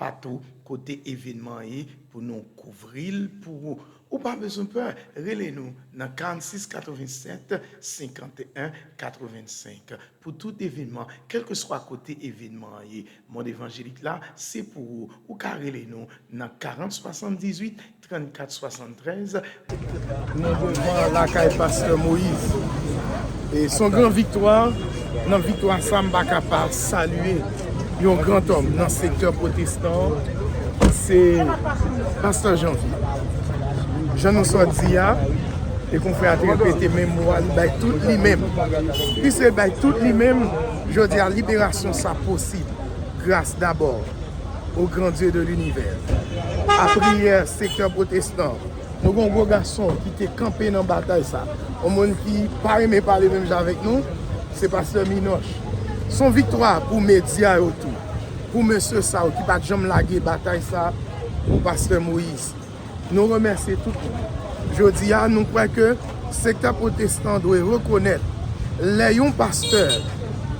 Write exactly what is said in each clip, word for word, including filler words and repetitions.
Patou kote evènman an ye pou nou kouvri l pou ou. Ou pa bezwen pè, rele nou nan karannsis katrevennsèt senkanteyen katrevensenk. Pou tout evènman, kèlkeswa kote evènman an ye, mond evanjelik la, se pou ou. Ou ka rele nou nan karant swasanndizuit trannkat swasanntrèz. Nou devan lakay Pastè Moïse. E se yon gran viktwa. Nan viktwa sa, m pa ka pa salye yon gran òm nan sektè pwotestan an. Se Pastè Janvier. Jan nou sot di a, e konfrè a te repete menm mo a, li bay tout li menm. Piske li bay tout li menm, jodi a liberasyon sa posib. Grâce d'abord au grand Dieu de l'univers. A priyè sektè pwotestan, nou gen yon gwo gason ki te kanpe nan batay sa. Yon moun ki pa renmen pale menm jan avèk nou, se Pastè Minoch. Se yon viktwa pou medya yo tou, pou mesye sa yo ki pa t janm lage batay sa pou Pastè Moïse. Nou remèsye tout moun. Jodi a, nou kwè ke sektè pwotestan dwe rekonèt, lè yon pastè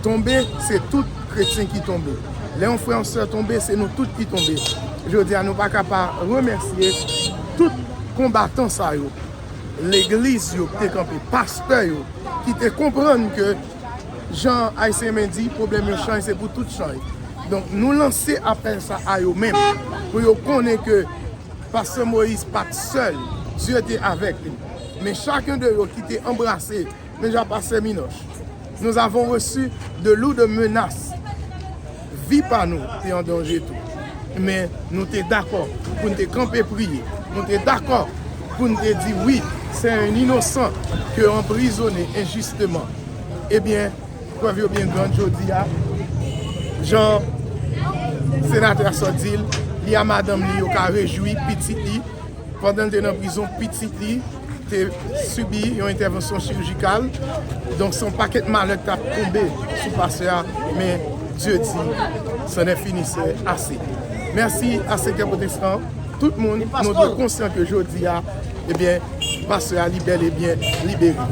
tonbe, se tout kretyen ki tonbe. Lè yon frè, yon sè tonbe, se nou tout ki tonbe. Jodi a, nou pa ka pa remèsye tout konbatan sa yo, legliz yo ki te kanpe, pastè yo ki te konprann ke, jan Ayisyen renmen di, pwoblèm yo chanje, se pou tout chanje. Donk, nou lanse apèl sa a yo menm, pou yo konnen ke Pastè Moïse pa t sèl, Dye te avèk li. Men chacun de yo ki te anbrase, men jan Pastè Minoch, nous avons reçu de lourdes menaces. Vi pa nou te an danje tou. Men nou te dakò pou n te kanpe priye. Nou te dakò pou n te di wi, se yon inosan ke yo anprizone enjisteman. Ebyen, prèv yo byen grann jodi a. Jan senatè a sot di l, li a madanm li, yo ka rejwi pitit li. Pandan l te nan prizon, pitit li te sibi yon entèvansyon chirijikal. Donk, se yon pakèt malè k t ap tonbe sou pastè a, men Dye di, c'en est fini, c'est assez. Mèsi a sektè pwotestan. Tout moun, nou dwe konsyan ke jodi a, ebyen, pastè a li bèl e byen libere.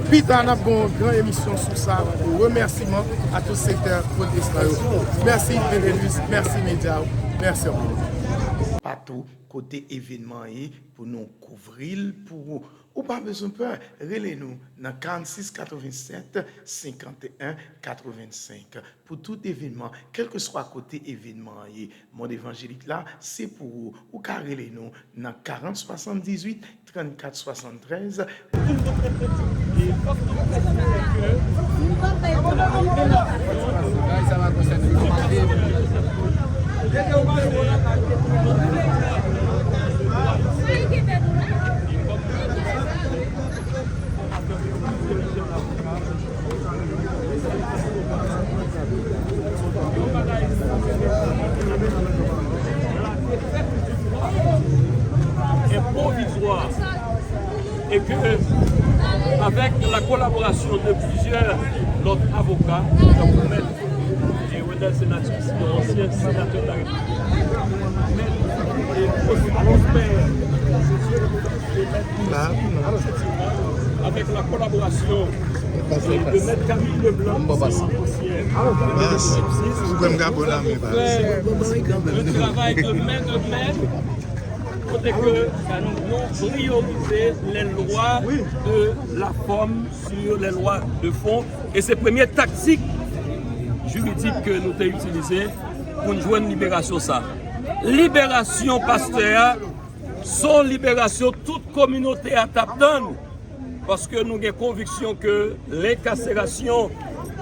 Pita, n ap gen yon gran emisyon sou sa, pou remèsiman a tout sektè pwotestan yo. Mèsi, Evelus, mèsi, medya yo, mèsi anpil. Patou kote evènman an ye pou nou kouvri l pou ou. Ou pa bezwen pè, rele nou nan karannsis katrevennsèt senkanteyen katrevensenk. Pou tout evènman, kèlkeswa kote evènman an ye, mond evanjelik la, se pou ou. Ou ka rele nou nan karant swasanndizuit trannkat swasanntrèz. Enpwovizwa e ke, avèk la kolaborasyon de plizyè lòt avoka, tankou mèt Renel Senatus, yon ansyen senatè de la Repiblik, mèt Prosper, avèk la kolaborasyon de mèt Camille Leblanc, yon ansyen, mèt travay de men de men, kote ke nou priyorize les lois de la forme sur les lois de fond. E se premye taktik jiridik ke nou te itilize pou n jwenn liberasyon sa. Liberasyon pastè a, se yon liberasyon tout kominote a t ap tann, paske nou gen konviksyon ke lenkaserasyon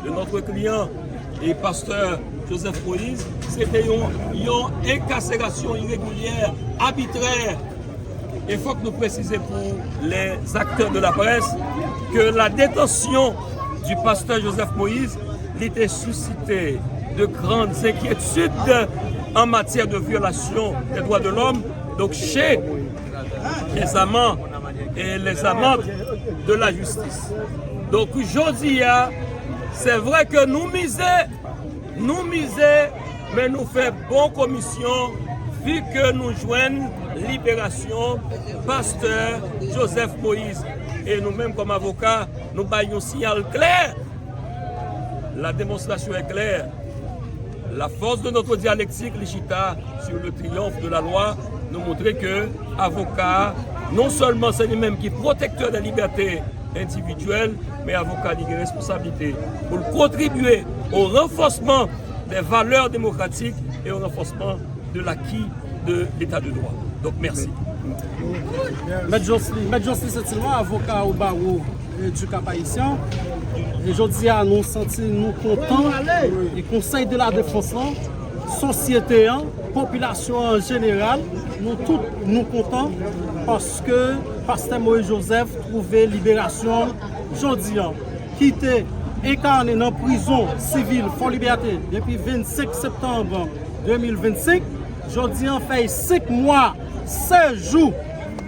de notre client e pastè Joseph Moïse, se te yon, yon enkaserasyon iregilyè, abitrè. E fòk nou presize pou les acteurs de la presse que la détention du pasteur Joseph Moïse, li te suscité de grandes inquiétudes en matière de violation des droits de l'homme, donc chez les amants et les amantes de la justice. Donk, jodi a, se vre ke nou mize, nou mize, men nou fè bon komisyon, vi ke nou jwenn liberasyon pastè Joseph Moïse. E nou menm, kòm avoka, nou bay yon siyal klè. La démonstration est claire. La force de notre dialectique, li chita sur le triomphe de la loi, nou montre ke avoka, non sèlman se li menm ki pwotektè de libète endividyèl, men avoka li gen responsablite pou l kontribye au renforcement des valeurs démocratiques et au renforcement de l'acquis de l'état de droit. Donc, merci. Mèt Josly, Mèt Josly Saint-Simon, avoka o bawo e du Cap Haïtien. E jodi a nou santi nou kontan e Konsèy de la Defans lan, sosyete an, popilasyon an jeneral, nou tout nou kontan paske pastè Moïse Joseph twouve liberasyon l jodi a, ki te enkane nan prizon sivil Fò Libète depi vennsenk septanm de mil vennsenk. Jodi a fè senk mwa, sèz jou.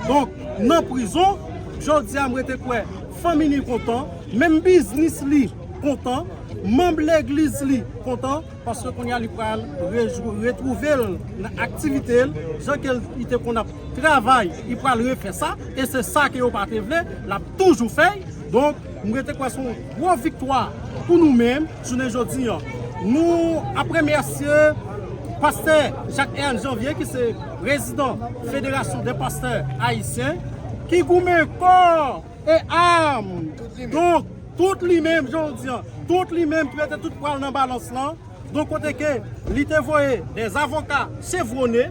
Donk, nan prizon, jodi a m rete kwè fanmi li kontan, menm biznis li kontan, manm legliz li kontan, paske kounye a li pral rejou- retwouve l nan aktivite l, jan ke l, li te konn ap travay, li pral refè sa, e se sa ke yo pa te vle, l ap toujou fè l. Donk, m rete kwè se yon gwo viktwa pou nou menm, jounen jodi a. Nou ap remèsye pastè Jacques Ernst Janvier, ki se prezidan Federasyon de Pastè Ayisyen, ki goumen kò e am. Donk, tout li menm, jan w di an, tout li menm ki mete tout pwa l nan balans lan. Donk, kote ke li te voye dè avoka chevwone,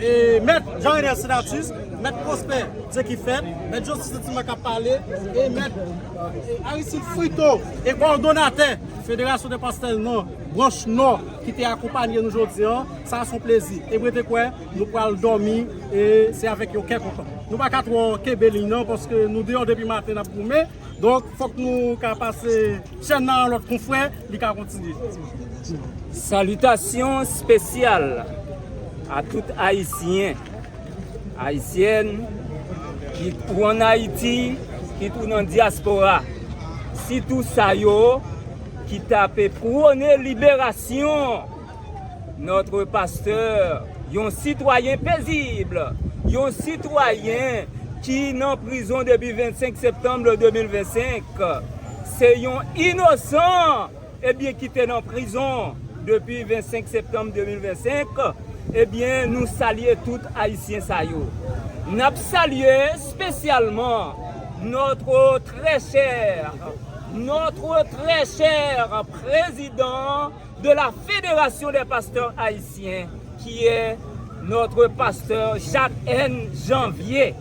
e mèt Jean René Senatus, mèt Prosper Dieukiffet, mèt Joseph Sentiman k ap pale, e mèt e Aristide Frito, e kowòdonatè Federasyon de Pastè nan branch Nò ki te akonpanye nou jodi an. Sa se yon plezi. E m rete kwè nou pral dòmi, e se avèk yon kè kontan. Nou pa ka twò kenbe liy nan, paske nou deyò depi maten n ap goumen. Donk, fòk nou ka pase chèn nan a lòt konfrè, li ka kontinye. Salitasyon espesyal a tout Ayisyen, Ayisyèn, kit ou ann Ayiti, kit ou nan dyaspora. Sitou sa yo ki t ape pwone liberasyon notre pasteur, yon sitwayen pezib, yon sitwayen ki nan prizon depi vennsenk septanm de de mil vennsenk. Se yon inosan, ebyen, ki te nan prizon depi vennsenk septanm de mil vennsenk. Ebyen, nou salye tout Ayisyen sa yo. N ap salye espesyalman notre très cher, notre très cher président de la Fédération des Pasteurs Haïtiens, qui est notre pasteur Jacques N. Janvier.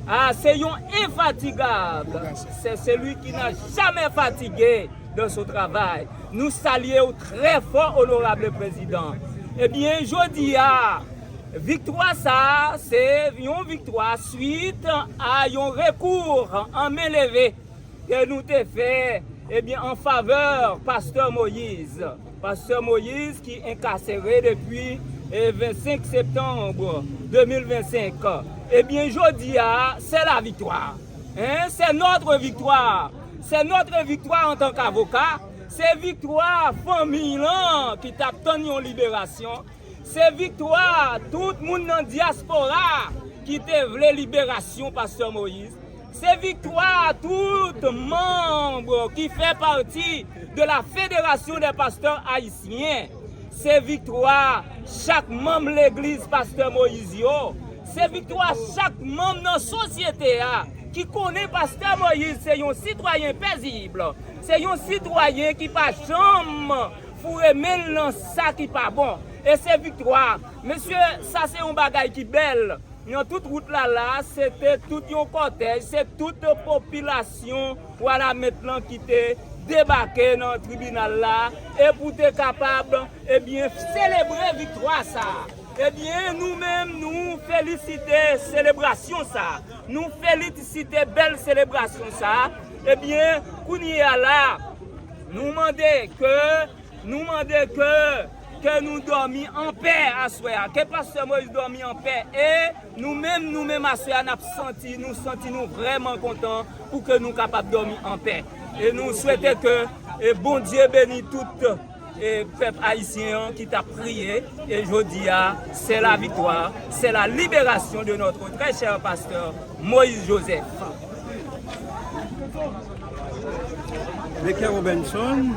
Ah, c'est un infatigable. C'est celui qui n'a jamais fatigué dans son travail. Nou salye w trè fò, onorab prezidan. Ebyen, jodi a, viktwa sa a, se yon viktwa swit a yon rekou an men leve ke nou te fè, ebyen, an favè pastè Moïse. Pastè Moïse ki enkasere depi, e, vennsenk septanm de mil vennsenk. Ebyen, jodi a, se la viktwa. Hein? C'est notre victoire. C'est notre victoire en tant qu'avocat. Se viktwa fanmi lan ki t ap tann yon liberasyon. Se viktwa tout moun nan dyaspora ki te vle liberasyon pastè Moïse. Se viktwa tout manm ki fè pati de la Fédération des Pasteurs Haïtiens. Se viktwa chak manm legliz pastè Moïse yo. Se viktwa chak manm nan sosyete a ki konnen pastè Moïse se yon sitwayen pezib. Se yon sitwayen ki pa janm foure men l nan sa ki pa bon. E se viktwa. Mesye, sa se yon bagay ki bèl. Nan tout wout la la, se te tout yon kòtèj, se tout popilasyon Wanament lan ki te debake nan tribinal la, e pou te kapab, ebyen, selebre viktwa sa a. Ebyen, nou menm, nou felisite selebrasyon sa a. Nou felisite bèl selebrasyon sa a. Ebyen, kounye a la, nou mande ke, nou mande ke, ke nou dòmi anpè aswè a. Ke pastè Moïse dòmi anpè. E nou menm, nou menm aswè a, n ap santi, nou santi nou vrèman kontan pou ke nou kapab dòmi anpè. E nou swete ke, e Bondye beni tout, e pèp ayisyen an ki t ap priye. E jodi a, c'est la victoire, c'est la libération de notre très cher pasteur Moïse Joseph. Becker Robinson,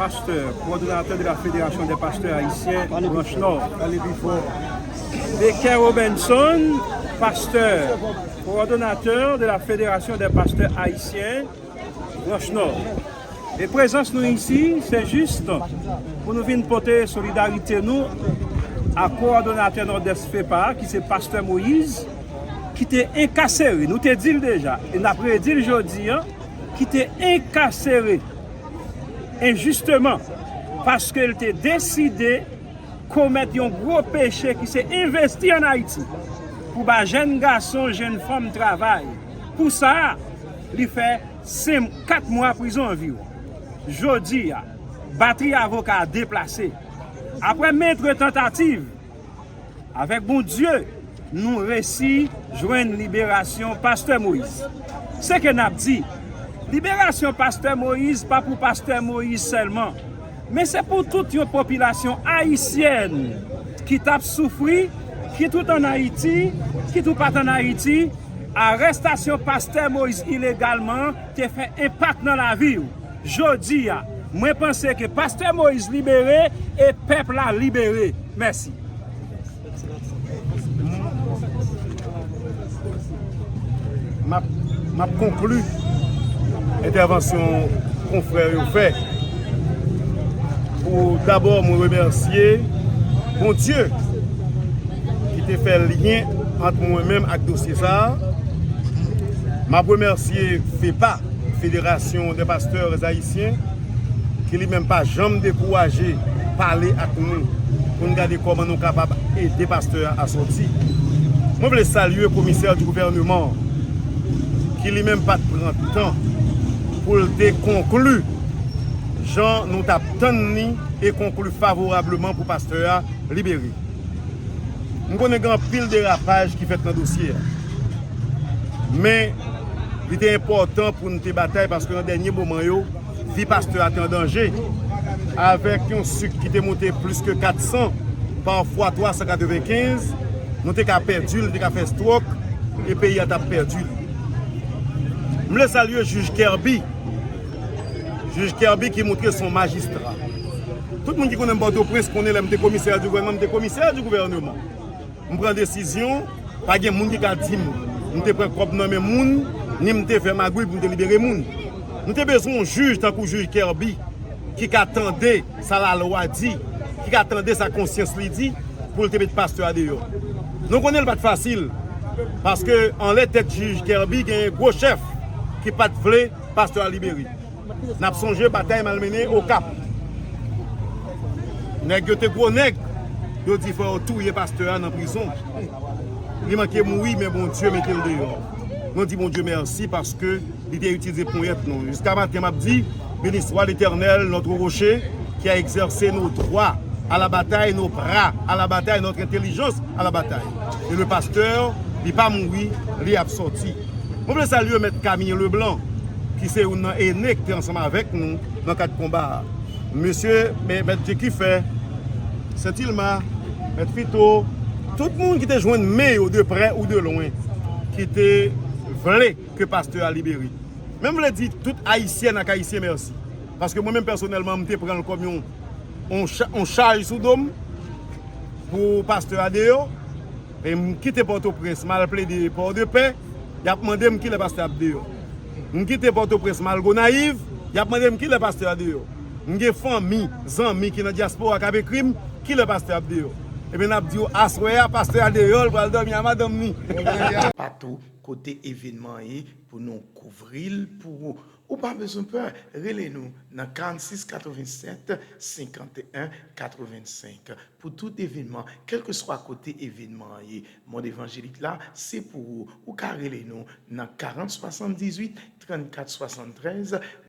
Pasteur, coordonnateur de la Fédération des pasteurs haïtiens, branche Nord. Becker Robinson, pasteur, coordonnateur de la Fédération des pasteurs haïtiens, branche Nord. E prezans nou isi, se jis pou nou vin pote solidarite nou a kowòdonatè Nòdès FEPA, ki se pastè Moïse, ki te enkasere, nou te di l deja, e n ap redi l jodi a, ki te enkasere enjisteman, paske l te deside komèt yon gwo peche ki se envesti ann Ayiti pou ba jèn gason, jèn fanm travay. Pou sa, li fè senk, kat mwa prizon anviwon. Jodi a, batri avoka a deplase. Apre menm tantativ, avèk Bondye, nou resi jwenn liberasyon Pastè Moïse. Se ke n ap di, liberasyon Pastè Moïse pa pou Pastè Moïse sèlman, men se pou tout yon popilasyon ayisyèn ki t ap soufri, kit ou t ann Ayiti, kit ou pa t ann Ayiti. Arèstasyon Pastè Moïse ilegalman te fè enpak nan lavi w. Jodi a, mwen panse ke Pastè Moïse libere e pèp la libere. Mèsi. M ap, m ap konkli entèvansyon konfrè yo fè pou dabò mwen remèsye Bondye ki te fè lyen ant mwen menm ak dosye sa a. M ap remèsye FEPA, Fédération des Pasteurs Haïtiens, ki li menm pa janm dekouraje pale ak nou pou n gade kòman nou kapab ede pastè a sòti. Mwen vle salye komisè di gouvèneman ki li menm pa t pran tan pou l te konkli jan nou t ap tann li e konkli favorableman pou pastè a libere. M konnen gen anpil derapaj ki fèt nan dosye a. Men, li te enpòtan pou n te batay paske nan dènye moman yo, vi pastè a te an danje. Avèk yon sik ki te monte plis ke kat san, pafwa twa san katrevenkenz, nou te ka pèdi l, li te ka fè stwòk, e peyi a t ap pèdi l. M vle salye jij Kerby. Jij Kerby ki montre se yon majistra. Tout moun ki konnen m Pòtoprens konnen lè m te komisè di gouvènman, m te komisè di gouvèneman. M pran desizyon, pa gen moun ki ka di m, m te pran kòb nan men moun, ni m te fè magouy pou m te libere moun. Nou te bezwen yon jij tankou jij Kerby, ki ka tande sa lalwa di, ki ka tande sa konsyans li di, pou l te met pastè a deyò. Nou konnen l pa t fasil, paske anlè tèt jij Kerby gen gwo chèf ki pa t vle pastè a libere. N ap sonje batay m al mennen Okap. Nèg yo te gwo nèg, yo di fò yo touye pastè a nan prizon. Li manke mouri, men Bondye mete l deyò. Nou di Bondye mèsi paske li te itilize ponyèt nou. Jiska maten, m ap di, béni soit l'Éternel, notre rocher, qui a exercé nos droits à la bataille, nos bras à la bataille, notre intelligence à la bataille. E le pasteur, li pa mouri, li ap sòti. Mwen vle salye Mèt Camille Leblanc, ki se youn nan ene ki te ansanm avèk nou nan kad konba a. Mesye, Mèt Djekifè, Sentilma, Mèt Fito, tout moun ki te jwenn men yo de prè ou de lwen, ki te vle ke pastè a libere. Men m vle di tout Ayisyèn ak Ayisyen mèsi. Paske mwen menm pèsonèlman, m te pran l kòm yon, yon cha- yon chaj sou do m pou pastè a deyò. E m kite Pòtoprens, m al plede Pòdepè, y ap mande m kilè pastè a ap deyò. M kite Pòtoprens, m al Gonayiv, y ap mande m kilè pastè a deyò. M gen fanmi, zanmi ki nan dyaspora k ap ekri m, kilè pastè a ap deyò. Ebyen, n ap di yo, aswè a, pastè a deyò, l pral dòmi a madanm ni. Pa tou kote evènman an ye pou nou kouvri l pou ou. Ou pa bezwen pè, rele nou nan karannsis katrevennsèt senkanteyen katrevensenk. Pou tout evènman, kèlkeswa kote evènman an ye, mond evanjelik la se pou ou. Ou ka rele nou nan karant swasanndizuit trannkat swasanntrèz.